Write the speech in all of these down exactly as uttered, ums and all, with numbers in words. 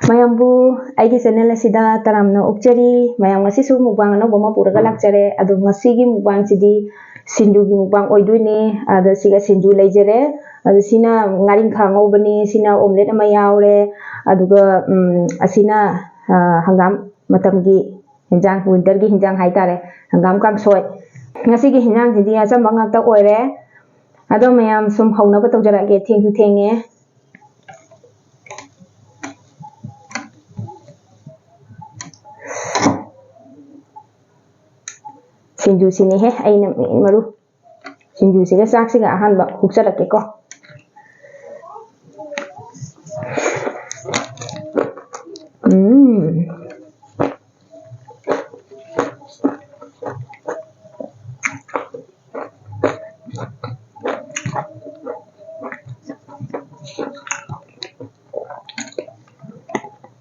ꯃꯌꯥꯝꯕꯨ ꯑꯩꯒꯤ channel ꯑꯁꯤꯗ ꯇꯔꯥꯝꯅ ꯑꯣꯛꯆꯔꯤ꯫ ꯃꯌꯥꯝ, ꯉꯁꯤꯁꯨ mukbang ꯑꯅꯧꯕ ꯑꯃ ꯄꯨꯔꯒ ꯂꯥꯛꯆꯔꯦ꯫ ꯑꯗꯣ ꯉꯁꯤꯒꯤ mukbangꯁꯤꯗꯤ ꯁꯤꯡꯖꯨꯒꯤ mukbang ꯑꯣꯏꯗꯣꯏꯅꯦ꯫ ꯑꯗ ꯁꯤꯒ ꯁꯤꯡꯖꯨ ꯂꯩꯖꯔꯦ꯫ ꯑꯗ ꯁꯤꯅ ꯉꯥꯔꯤꯡꯈꯥ ꯉꯧꯕꯅꯤ, ꯁꯤꯅ omelette ꯑꯃ ꯌꯥꯎꯔꯦ, ꯑꯗꯨꯒ, ꯎꯝ, ꯑꯁꯤꯅ, ꯑ, ꯍꯪꯒꯥꯝ ꯃꯇꯝꯒꯤ ꯍꯤꯟꯖꯥꯡ, winterꯒꯤ ꯍꯤꯟꯖꯥꯡ ꯍꯥꯏꯇꯥꯔꯦ, ꯍꯪꯒꯥꯝ ꯀꯥꯡꯁꯣꯏ꯫ ꯉꯁꯤꯒꯤ ꯍꯤꯟꯖꯥꯡꯁꯤꯗꯤ ꯑꯆꯝꯕ ꯉꯥꯛꯇ ꯑꯣꯏꯔꯦ꯫ ꯑꯗꯣ ꯃꯌꯥꯝ, ꯁꯨꯝ ꯍꯧꯅꯕ ꯇꯧꯖꯔꯛꯑꯒꯦ, ꯊꯦꯡꯁꯨ ꯊꯦꯡꯉꯦ꯫ ꯁꯤꯡꯖꯨꯁꯤꯅꯦꯍꯦ ꯑꯩꯅ main ꯃꯔꯨ꯫ ꯁꯤꯡꯖꯨꯁꯤꯒ ꯆꯥꯛꯁꯤꯒ ꯑꯍꯥꯟꯕ ꯍꯨꯛꯆꯜꯂꯛꯀꯦꯀꯣ꯫ ꯎꯝ꯫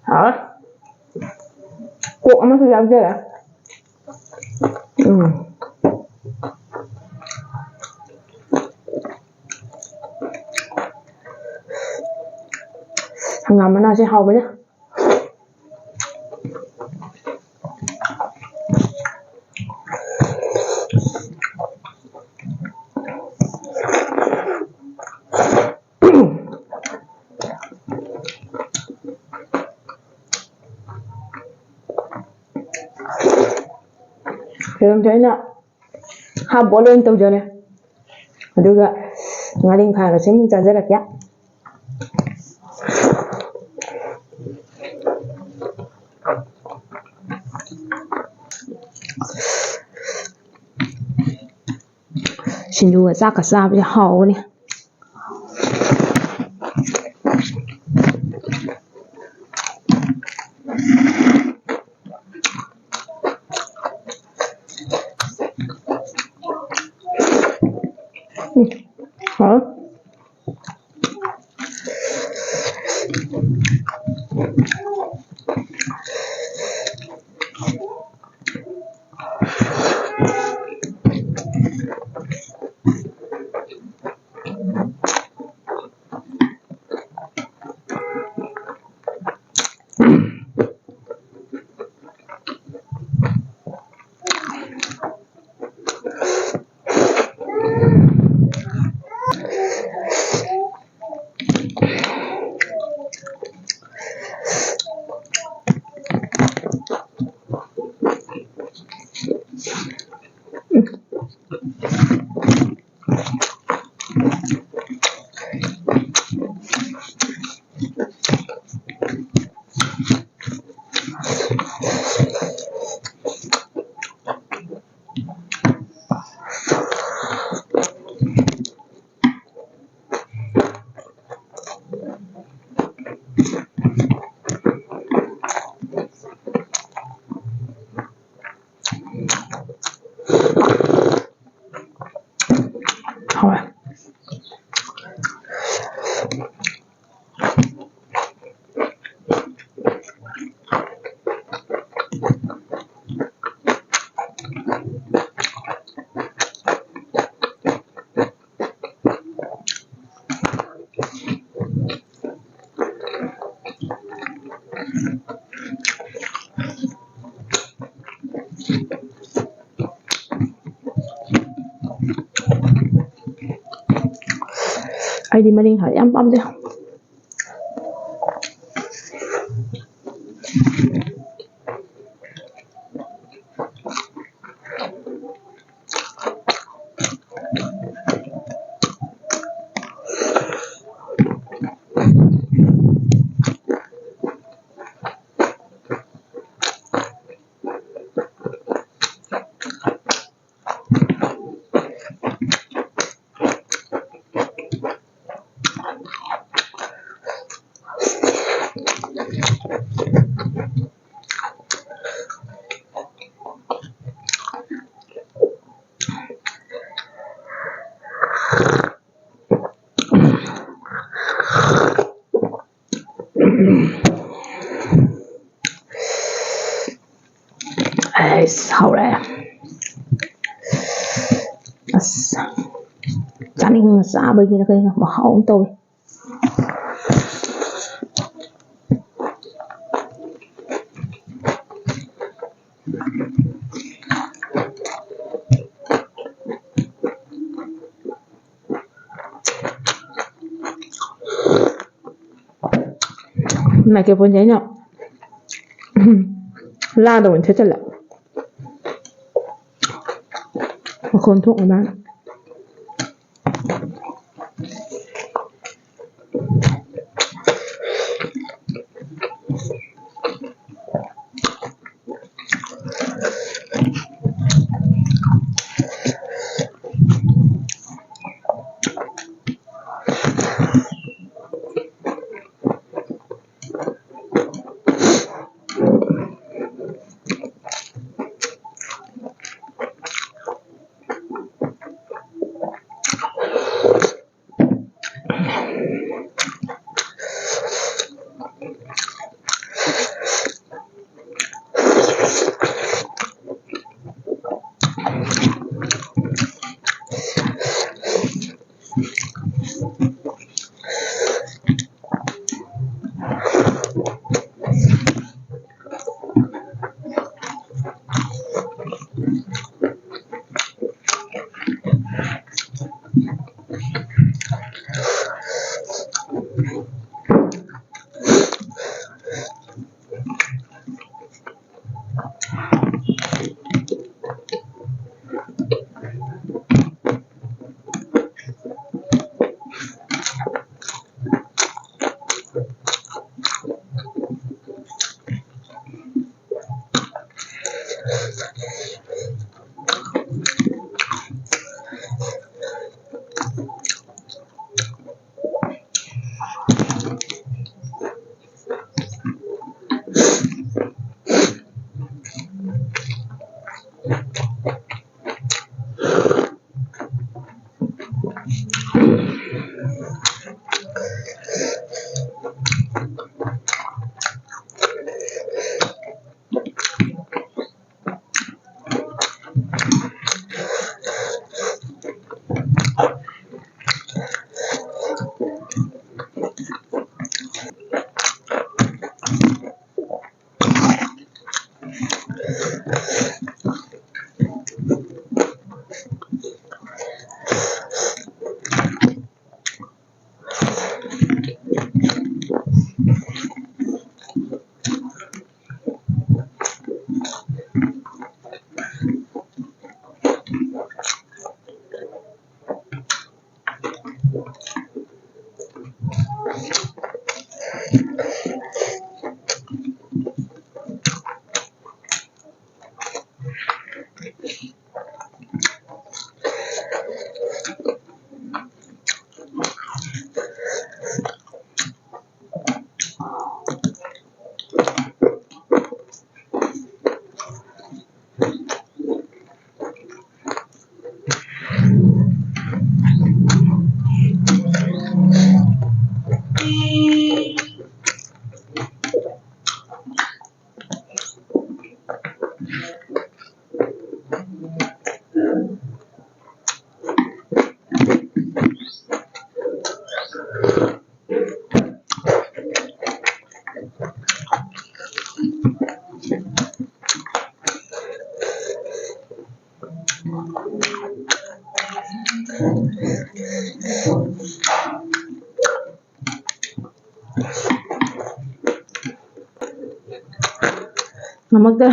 ꯍꯥꯎꯔꯦ꯫ Coke ꯑꯃꯁꯨ ꯌꯥꯎꯖꯔꯦ꯫ ꯎꯝ꯫ ꯍꯪꯒꯥꯝ ꯃꯅꯥꯁꯦ ꯍꯥꯎꯕꯅꯦ꯫ ꯌꯦꯔꯨꯝꯁꯦ ꯑꯩꯅ half boil ꯑꯣꯏꯅ ꯇꯧꯖꯔꯦ꯫ ꯑꯗꯨꯒ ꯉꯥꯔꯤꯡꯈꯥꯒꯁꯦ ꯑꯃꯨꯛ ꯆꯥꯖꯔꯛꯀꯦ꯫ ꯁꯤꯡꯖꯨꯒ ꯆꯥꯛꯀ ꯆꯥꯕꯁꯦ ꯍꯥꯎꯕꯅꯤ꯫ ꯎꯝ, ꯍꯥꯎꯋꯦ꯫ ꯑꯩꯗꯤ ꯃꯔꯤꯡꯈꯥ ꯌꯥꯝ ꯄꯥꯝꯖꯩ꯫ ꯑꯩꯁ, ꯍꯧꯔꯦ꯫ ꯑꯁ, ꯆꯥꯅꯤꯡꯕꯅ ꯆꯥꯕꯒꯤꯅ ꯀꯩꯅꯣ ꯃꯍꯥꯎ ꯑꯃ ꯇꯧꯋꯤ꯫ Microphone ꯁꯦ ꯑꯩꯅ ꯂꯥꯗ ꯑꯣꯏꯅ ꯊꯦꯠꯆꯜꯂꯦ꯫ ꯃꯈꯣꯟ ꯊꯣꯛꯅꯕ꯫ ꯉꯝꯃꯛꯇꯦ꯫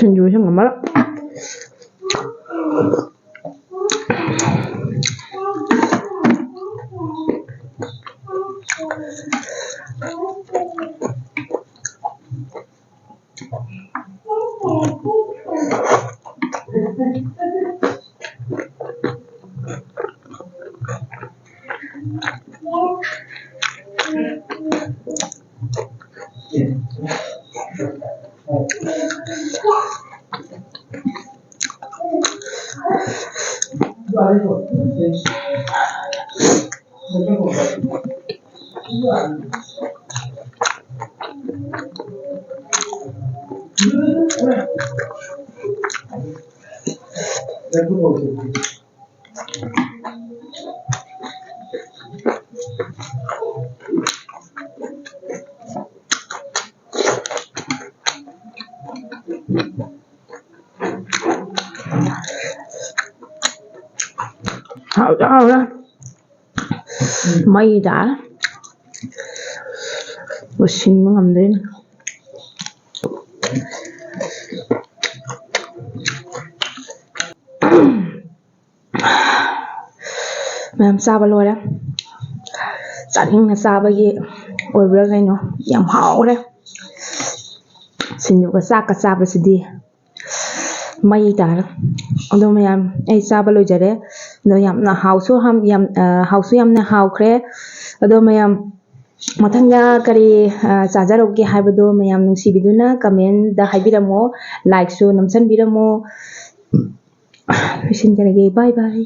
ꯁꯤꯡꯖꯨꯁꯦ ꯉꯝꯃꯔꯣꯏ꯫ ꯍꯥꯎꯗꯤ ꯍꯥꯎꯔꯦ꯫ ꯃꯩ ꯇꯥꯔꯦ꯫ ꯂꯣꯏꯁꯤꯟꯕ ꯉꯝꯗ꯭ꯔꯦꯅꯦ꯫ ꯃꯌꯥꯝ ꯆꯥꯕ ꯂꯣꯏꯔꯦ꯫ ꯆꯥꯅꯤꯡꯅ ꯆꯥꯕꯒꯤ ꯑꯣꯏꯕ꯭ꯔꯥ ꯀꯩꯅꯣ, ꯌꯥꯝ ꯍꯥꯎꯔꯦ꯫ ꯁꯤꯡꯖꯨꯒ ꯆꯥꯛꯀ ꯆꯥꯕꯁꯤꯗꯤ ꯃꯩ ꯇꯥꯔꯦ꯫ ꯑꯗꯣ ꯃꯌꯥꯝ, ꯑꯩ ꯆꯥꯕ ꯂꯣꯏꯖꯔꯦ꯫ ꯑꯗꯣ ꯌꯥꯝꯅ ꯍꯥꯎꯁꯨ ꯍꯥꯝ-, ꯌꯥꯝ, ꯑ, ꯍꯥꯎꯁꯨ ꯌꯥꯝꯅ ꯍꯥꯎꯈ꯭ꯔꯦ꯫ ꯑꯗꯣ ꯃꯌꯥꯝ, ꯃꯊꯪꯗ ꯀꯔꯤ, ꯑ, ꯆꯥꯖꯔꯛꯎꯒꯦ ꯍꯥꯏꯕꯗꯣ ꯃꯌꯥꯝ ꯅꯨꯡꯁꯤꯕꯤꯗꯨꯅ comment ꯍꯥꯏꯕꯤꯔꯝꯃꯣ, like ꯁꯨ ꯅꯝꯁꯟꯕꯤꯔꯝꯃꯣ꯫ ꯂꯣꯏꯁꯤꯟꯖꯔꯒꯦ, bye bye꯫